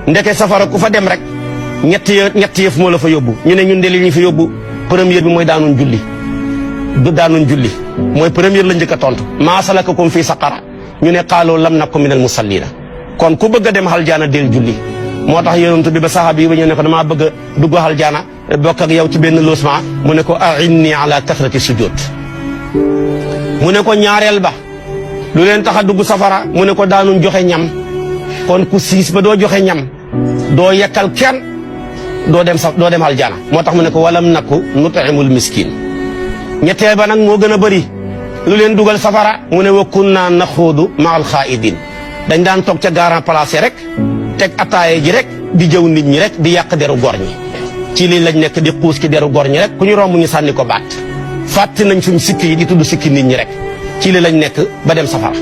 ndeke safara ku fa dem rek ñetti yëf moo la fa yóbbu ñu ne ñun de li ñu fa yóbbu première bi mooy daanuñ julli mooy première la njëkk a tontu maa salakakum fii saqara ñu ne qaaloo lam naku minal musallina kon ku bëgg a dem aljaana del julli moo tax yonent bi ba saxaabi yi ba ñu ne ko damaa bëgg a dugg aljaana bokk ak yow ci benn logement mu ne ko a'inni ala kasrati sujud mu ne ko ñaareel ba lu leen tax a dugg safara mu ne ko daanuñ joxe ñam kon ku siis ba doo joxe ñam doo yekkal kenn doo dem aljaana moo tax mu ne ko walam naku nut'imul miskin ñetteel ba nag moo gën a bëri lu leen dugal safara mu ne wa kunna naxuudu ma'al xaa'idin dañ daan toog ca garan placé rek teg ataaye ji rek di jëw nit ñi rek di yàq deru gor ñi ci lii lañ nekk di xuus ci deru gor ñi rek ku ñu romb ñu sànni ko baat fàtte nañ suñ sikki yi di tudd sikki nit ñi rek ci lii lañ nekk ba dem safara